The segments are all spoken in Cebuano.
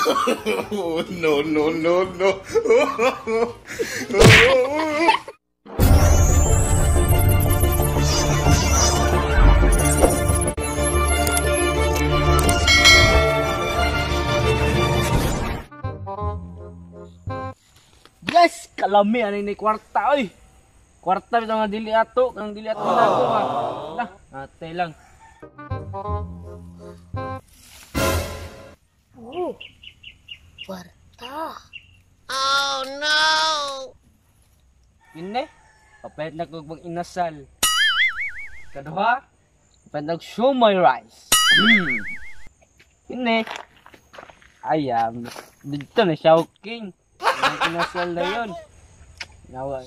Oh, no, no, no, no. Yes, kalami ani ni kwarta oy. Kwarta bitaw nga dili ato, kang dili ato nako ba. Lah, ate lang. Oh. Kwarta. Oh no. Inne, papalit na kog mag inasal. Kaduha, papalit na show my rice. Inne. Ayam, dito na siya king. Ang inasal na yun. Nawa.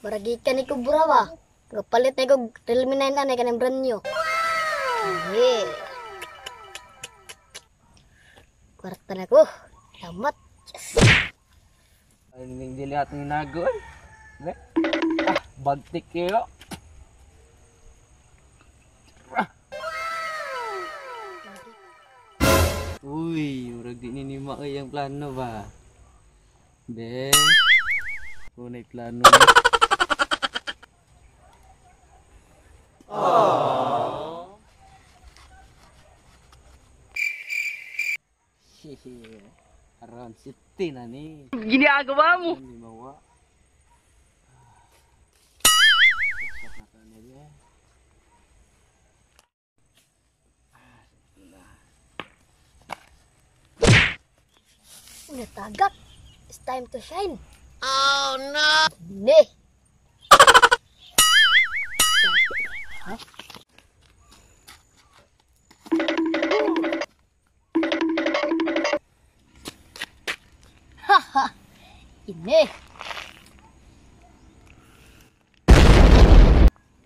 Baragi ka ni kubra ba? Pero palit na kog Realme 9 na kanang brand new. Yeah. Kwarta na ko. Salamat. Yes. Ay, dili atong nago eh. Ah, bagtik kayo. Uy, murag di ni nima kay ang plano ba? Be. Kunay plano. Aww. Aron city na ni. Ginagawa mo. Hindi mawa. Natagak. It's time to shine. Oh no. Ne. Ha? Haha. Ine.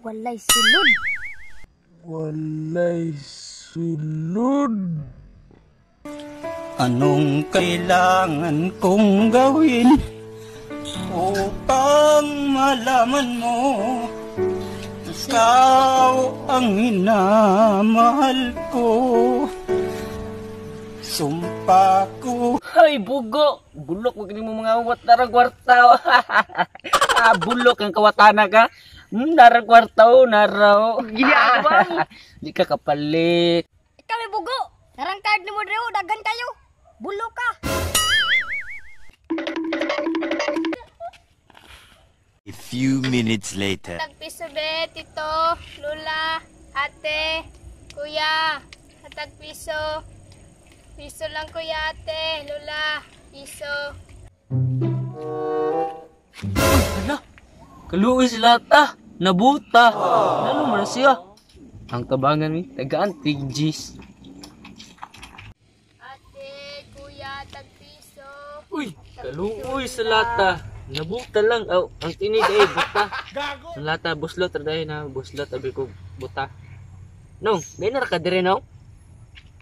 Walay sulod. Walay sulod. Anong kailangan kong gawin upang malaman mo ikaw ang minamahal ko? Sumpa ko. Ay, bugo! Bulok, wag mo mga uwat narang kwarta. Ah, bulok ang kawatana ka. Narang kwarta o, naraw. Ginagawa mo. Di ka kapalit. Ikaw may bugo! Narang card ni mo dreo, dagan kayo. Bulok ka. A few minutes later. Tagpiso be, tito, lula, ate, kuya. Hatag piso. Piso lang kuya, ate, lula, piso. Uy, hala. Kaluoy sila ta. Nabuta. Ano man siya? Ang tabangan mi, tagaan tig G's. Ate, kuya, tagpiso. Uy, kaluoy sa lata. Nabuta lang. Oh, ang tinig ay buta. Ang lata, buslot ra dahil na buslot abi ko buta. Nong, may nara ka dire no?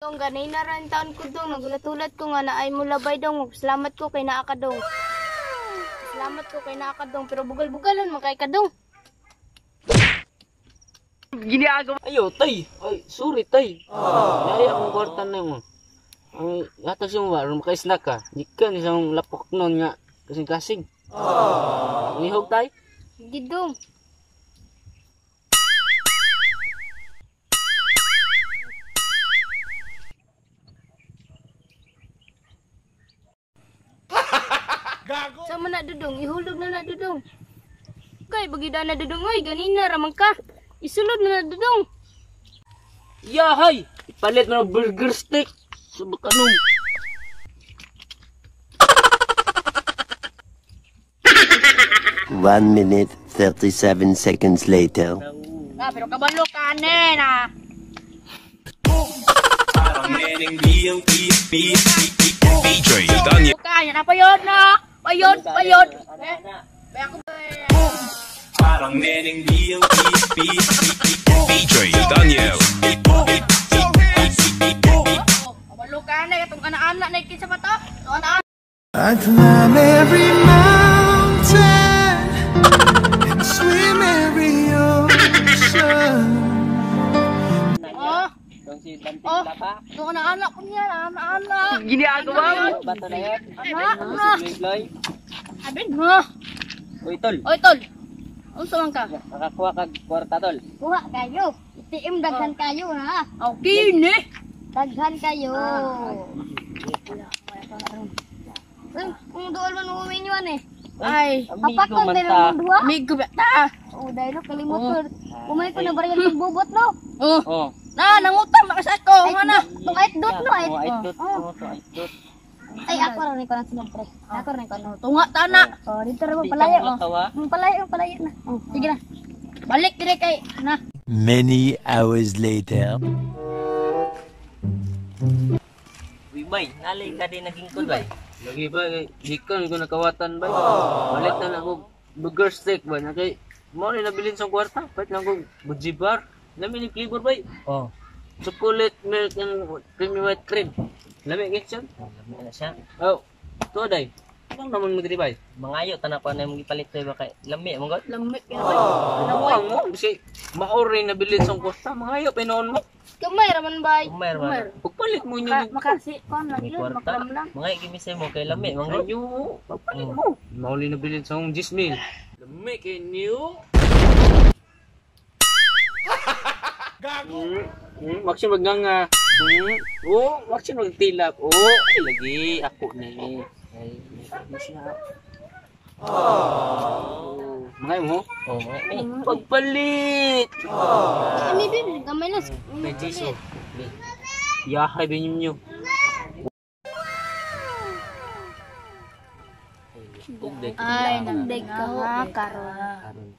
Dong, ganay na rin taon ko dong. Nagulat-ulat ko nga na ay mulabay dong. Salamat ko kay naa ka dong. Salamat ko kay naa ka dong. Pero bugal-bugalon man kay ka dong. Ginagawa. Ayo, tay. Ay, sorry tay. Nari akong kwarta na mo. Ang hatag sa mo ba, aron maka-snack ka. Di ka ni isang lapok nun nga kasing-kasing. Nihog tay? Hindi dong. Gago. Sama na dudong, ihulog na na dudong. Kay bagida na dudong oy, ganina ramang ka. Isulod na na dudong. Yahay, ipalit mo ng burger steak. Subak anong. 1 minute 37 seconds later. Ah, pero kabalo ka na. DJ Daniel. Kaya na payod na. Payod, payod. Parang neneng DJ Daniel. Kabalo ka na itong anak-anak na ikin sa mata. I climb every mountain and swim every ocean. Oh. Oh, ito na anak ko niya, anak. Ginagawa mo. Bato na yan. Anak, anak. Loy. Abin mo. Uy, tol. Oy, tol. Unsa man ka? Nakakuha kag kwarta, tol. Kuha kayo. ATM daghan kayo ha. Okay, ne. Daghan kayo. Uy, kung dool man uuwi nyo eh. Ay, Kapakon tayo ng duha. amigo ba ta? Oo, dahil no, kalimot ko. Kumay ko na barya ng bubot no. Oh. Oh. Na, nangutang makasat ko. Ay, Nga na. Itong ay dot no. Ay, Oh, ay dot. Oh. Oh, to, ay dot. Ay, ako rin ko lang sunod pre. Ako rin ko. Tunga ta na. Oh, dito rin mo Di ka palayo. Oh. makatawa. Palayo, palayo na. Oh, sige na. Balik dire kay na. Many hours later. Uy, bay, nalay ka din naging kod, bay. Lagi ba, gikan ko nakawatan ba? Balik na lang ako burger steak ba? Nakay, mo rin nabilin sa kwarta. Pait lang ko buji bar. Lami ni flavor bay. Oh. Chocolate milk and creamy white cream. Lami gid siya. Lami na siya. Oh, to day. Ano naman mo diri bay? Mangayo tanan ko na imong gipalit toy ba kay lami man gud. Lami kay Oh, mo kasi maori nabilin sa kwarta. Mangayo pinoon mo. Kamay raman bay. Umay raman. Pagpalit mo inyo Makasi kon lang May yun, kwarta. makram lang. Mangayo gimisay mo kay lami man gud. Ayo, pagpalit mo. Mauli nabilin sa akong 10,000. Lami kay niyo. Gago. Wag siya magnganga. Oh, wag siya magtilap. Oh, ay lagi ako ni. Ay, may siya. Oh. Mga mo? Oh, mga eh. Pagpalit. Ami bin, gamay na. May jiso. Yahay ba ninyo? Ay, nagdeg ka ha, karon.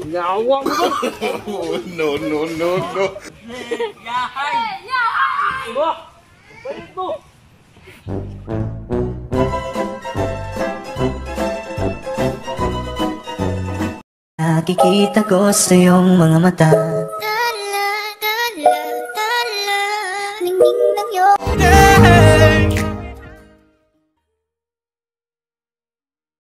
Nawa mo ba? Oh, no, no, no, no. Yahay! Yahay! Mo! Palit mo! Nakikita ko sa iyong mga mata. Tala, tala, tala. Ningning ng iyo.